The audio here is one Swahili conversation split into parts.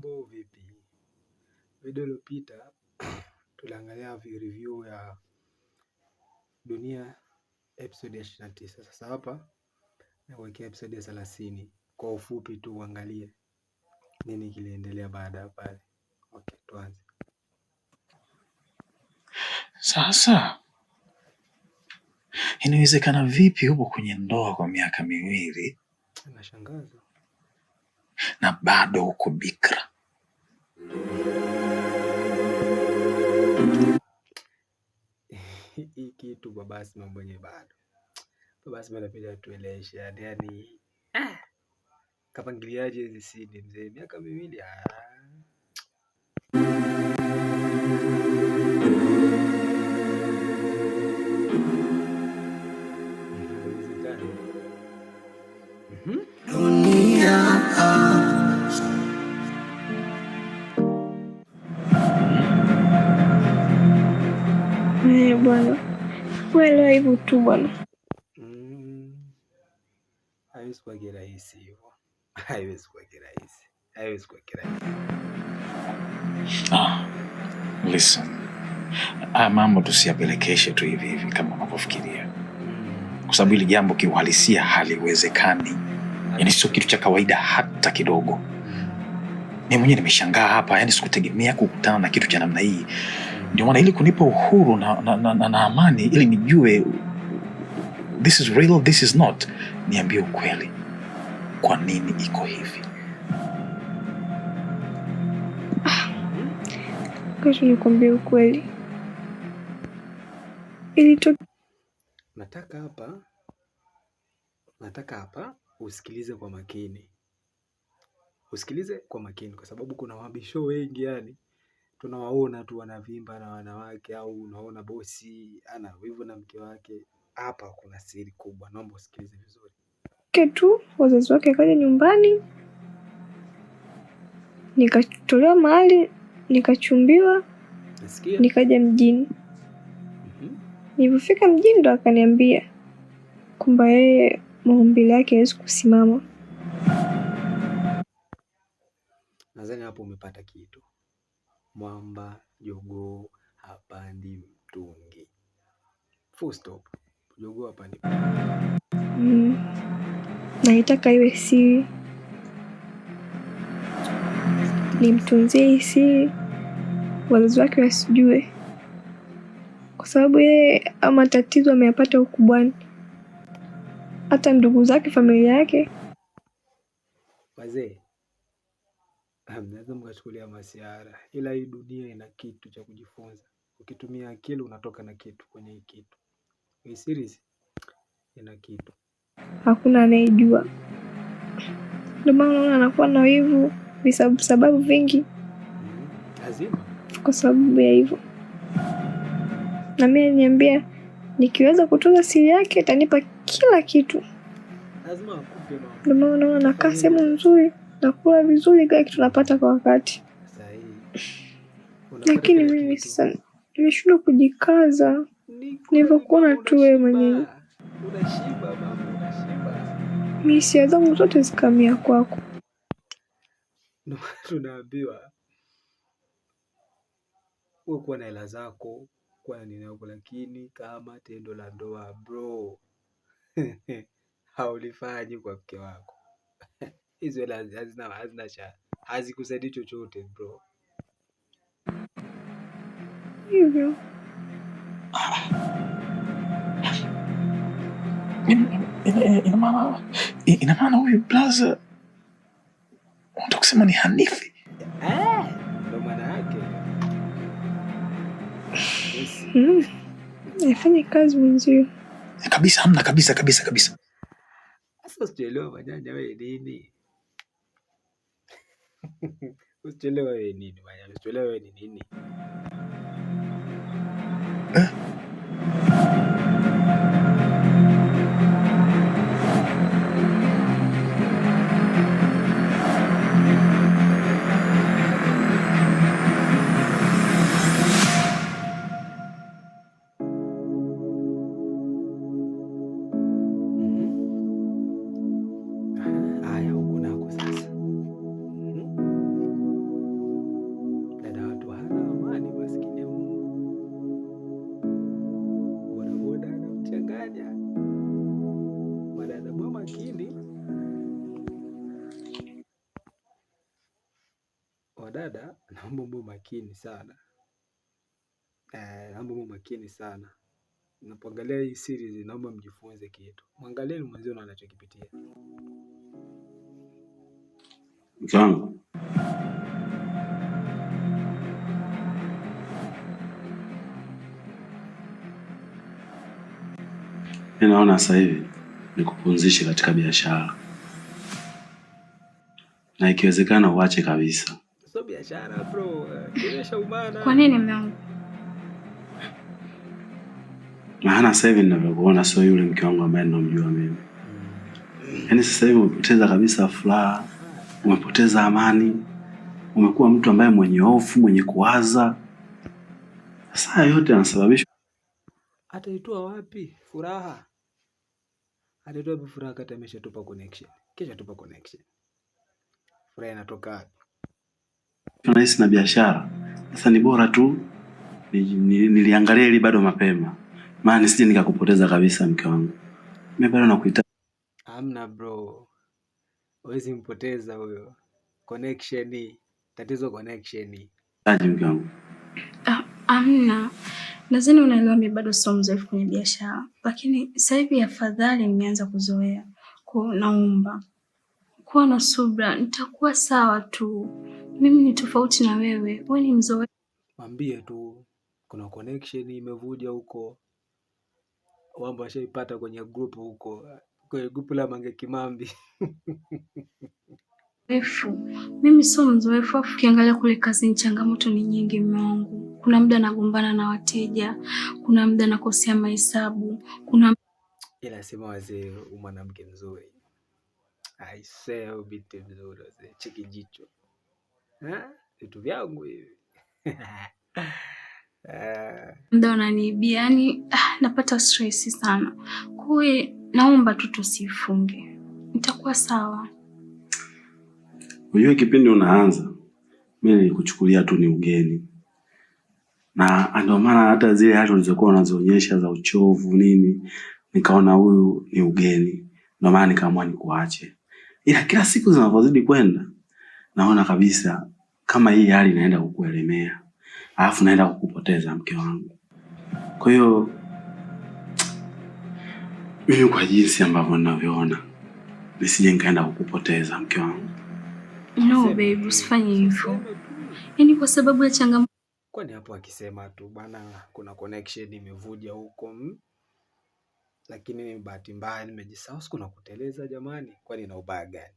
Mambo vipi? Video iliyopita tuliangalia review ya Dunia episode ya 29. Sasa hapa nakuwekea episode ya 30 kwa ufupi tu uangalie nini kiliendelea baada ya pale. Okay, tuanze. Sasa inawezekana vipi upo kwenye ndoa kwa miaka 2 Inashangaza. na bado uko bikra? Hii kitu Baba mwenye bado. Baba Asma anapenda atueleshe yaani kapangiliaje hizi sini mzee, miaka 2 Haiwezekani. Eh, bwana, uelewa hivyo tu bwana. Haiwezi kuwa kirahisi hivyo. Haiwezi kuwa kirahisi. Haiwezi kuwa kirahisi. Listen. Haya mambo tusiyapelekeshe tu hivi hivi kama unavyofikiria, kwa sababu hili jambo kiuhalisia haliwezekani, yaani sio kitu cha kawaida hata kidogo. Mimi mwenyewe nimeshangaa hapa, yaani sikutegemea kukutana na kitu cha namna hii. Ndio maana ili kunipa uhuru na amani, ili nijue this is real, this is not, niambie ukweli, kwa nini iko hivi? Kesho nikwambie ukweli. Ilitokea Nataka hapa usikilize kwa makini. Usikilize kwa makini kwa sababu kuna wabisho wengi yani tunawaona tu wanavimba na wanawake au unaona bosi ana wivu na mke wake. Hapa kuna siri kubwa, naomba usikilize vizuri. tu wazazi wake wakaja nyumbani, nikatolewa mahali, nikachumbiwa, Nasikia? nikaja mjini. Nilipofika mjini ndo akaniambia kwamba yeye maumbile yake hawezi kusimama. Nadhani hapo umepata kitu. Mwamba jogoo hapandi mtungi. Full stop. Jogoo hapandi mtungi. Naitaka iwe siri, nimtunzie hii siri, wazazi wake wasijue, kwa sababu yeye ama tatizo ameyapata ukubwani, hata ndugu zake, familia yake. Wazee, mnaweza mkachukulia masiara, ila hii dunia ina kitu cha kujifunza. Ukitumia akili unatoka na kitu kwenye hii kitu. Hii series ina kitu. Hakuna anayejua. Ndio maana unaona anakuwa na wivu, visababu sababu vingi Lazima. kwa sababu ya hivyo. Na mimi aliniambia nikiweza kutunza siri yake atanipa kila kitu. Lazima akupe mama. Ndio maana unaona nakaa sehemu nzuri, nakula vizuri, kila kitu napata kwa wakati. Sahihi. Unapata Lakini kila mimi kitu. sasa nimeshindwa kujikaza. Ni kweli Nilivyokuona mama, tu wewe unashiba. mwenyewe. Unashiba mama, unashiba. Mimi hisia zangu zote zikamia kwako. Ndio maana tunaambiwa wewe kuwa na hela zako, kuwa na nini yako, lakini kama tendo la ndoa bro haulifanyi kwa mke wako. Hizo hela hazina cha, hazikusaidii chochote bro. Hivyo. Ina maana huyu blaza unataka kusema ni Hanifi? Ndo maana yake. Yes. Nifanye kazi mwenzio. Kabisa, hamna kabisa kabisa kabisa. Sasa usichelewe manyanya wewe nini? Usichelewe wewe nini manyanya? Usichelewe wewe ni nini? Eh? Haya, huko nako sasa. Wadada, naomba muwe makini sana. Naomba muwe makini sana. Mnapoangalia hii series, naomba mjifunze kitu. Mwangalieni mwenzenu anachokipitia. Mke wangu, mi naona sasa hivi nikupumzishe katika biashara na ikiwezekana uache kabisa. Sio biashara bro, kimeshaumana. Kwa nini mume wangu? Maana sasa hivi ninavyokuona sio yule mke wangu ambaye ninamjua mimi. Yaani sasa hivi umepoteza kabisa furaha, umepoteza amani, umekuwa mtu ambaye mwenye hofu, mwenye kuwaza. Sasa haya yote yanasababishwa Ataitoa wapi furaha? Ataitoa wapi furaha kati ameshatupa connection? Kisha tupa connection. Furaha inatoka wapi? nahisi na biashara. Sasa ni bora tu niliangalia hili bado mapema, maana nisije nikakupoteza kabisa mke wangu. Mimi bado nakuhitaji. Hamna bro, huwezi mpoteza huyo. Connection, tatizo connection. Mke wangu. Ah, amna. Nadhani unaelewa mimi bado sio mzoefu kwenye biashara, lakini sasa hivi afadhali nimeanza kuzoea. Kwa naomba kuwa na subra, nitakuwa sawa tu. Mimi ni tofauti na wewe, wewe ni mzoefu. Mwambie tu kuna connection imevuja huko, wambo washaipata kwenye group huko, kwenye group la Mange Kimambi. Mimi sio mzoefu, afu ukiangalia kule kazini changamoto ni nyingi mume wangu. Kuna muda nagombana na wateja, kuna muda nakosea mahesabu, kuna Ila sema wazee, mwanamke mzuri. Aisee, huyu binti mzuri wazee, cheki jicho. Vitu vyangu hivi. Muda wananiibia, yani napata stress sana. Kwa hiyo naomba tu tusifunge, nitakuwa sawa. Unajua kipindi unaanza mimi nilikuchukulia tu ni ugeni, na ndio maana hata zile hali ulizokuwa unazionyesha za uchovu nini, nikaona huyu ni ugeni, ndio maana nikaamua nikuache. Ila kila siku zinavyozidi kwenda, naona kabisa kama hii hali inaenda kukuelemea, alafu naenda kukupoteza mke wangu. Kwa hiyo mimi kwa jinsi ambavyo ninavyoona, nisije nikaenda kukupoteza mke wangu. No Sema babe, tu, usifanye hivyo. sema tu. Yaani kwa sababu ya changamoto Kwani hapo akisema tu bana, kuna connection imevuja huko lakini ni bahati mbaya nimejisahau, siku na kuteleza jamani. Kwani ina ubaya gani?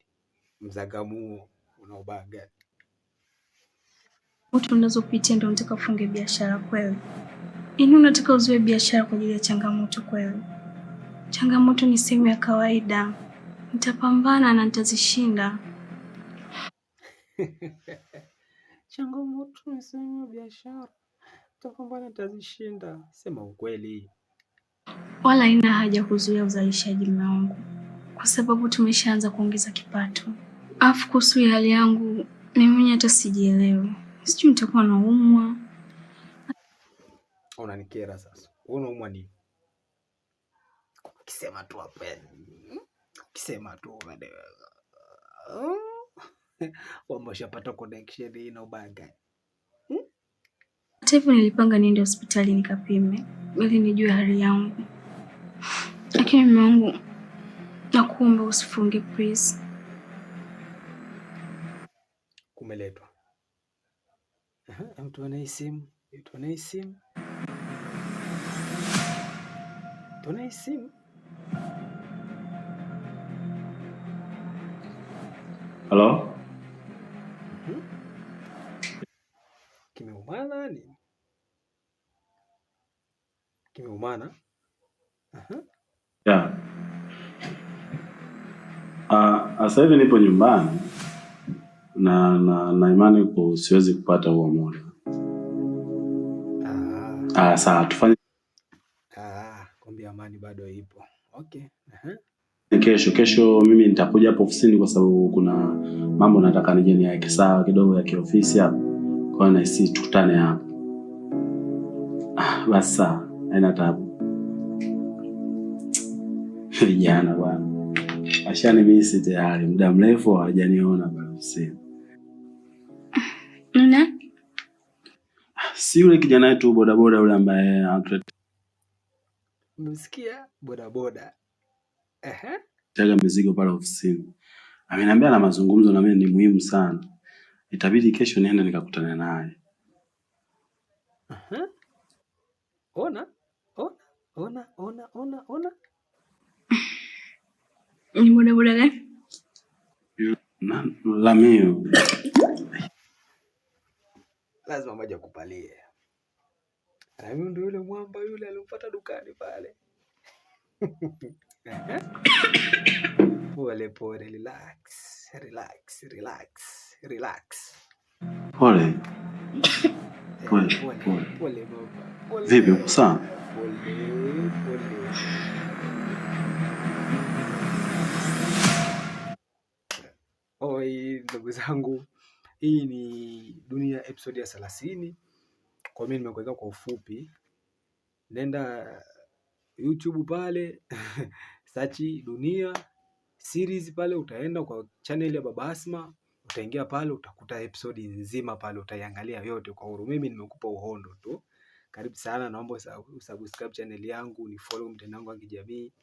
Mzagamuo una ubaya gani? unazopitia ndio unataka ufunge biashara kweli? Yaani unataka uzoe biashara kwa ajili ya changamoto kweli? Changamoto ni sehemu ya kawaida, nitapambana na nitazishinda. Changamoto ni sehemu ya biashara, utapambana tazishinda. Sema ukweli. Wala haina haja kuzuia uzalishaji mume wangu, kwa sababu tumeshaanza kuongeza kipato. Afu kuhusu ya hali yangu, mimi mwenyewe hata sijielewi, sijui nitakuwa naumwa. Unanikera sasa. Wewe unaumwa nini? Ukisema tu hapo yani. Ukisema tu kwamba ushapata connection ina ubaya gani? Hata hivyo nilipanga niende hospitali nikapime ili nijue hali yangu, lakini mume wangu, nakuomba usifunge please. Kumeletwa. Hem, tuone hii simu, tuone hii simu, tuone hii simu. Halo? Kimeumana nini? Kimeumana. Aha. Yeah. Sasa hivi nipo nyumbani na imani kwa siwezi kupata huo muda. Sawa tufanye Kwambia amani bado ipo. Okay. Aha. kesho. Kesho mimi nitakuja hapo ofisini kwa sababu kuna mambo nataka nije niweke sawa kidogo ya kiofisi hapa. Kwa hiyo nahisi tukutane hapo. Basi sawa, haina taabu. Vijana bwana. Washanimisi tayari, muda mrefu hawajaniona bado ofisini. Nani? Si yule kijana wetu bodaboda yule ambaye anatuletea Mmesikia bodaboda? Ehe. mizigo pale ofisini. Ameniambia na mazungumzo na mimi ni muhimu sana. Itabidi kesho niende nikakutane naye. Aha. Ona, ona, ona, ona, ona, ona. Ni bodaboda gani? Lamio. Lazima maji akupalie. Lamio ndio yule mwamba yule alimpata dukani pale. Pole pole, relax, relax, relax, relax. Pole. Pole, Pole, pole. pole baba. Pole. Vipi, uko sawa? Pole, pole. Oi, ndugu zangu, hii ni Dunia episode ya 30. Kwa mimi nimekuweka kwa ufupi. Nenda YouTube pale search Dunia series pale, utaenda kwa channel ya Baba Asma, utaingia pale utakuta episode nzima pale, utaiangalia yote kwa huru. Mimi nimekupa uhondo tu. Karibu sana, naomba usubscribe channel yangu, ni follow mtandao wangu wa kijamii.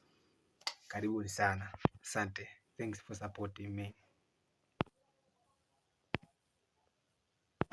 Karibuni sana, asante. Thanks for supporting me.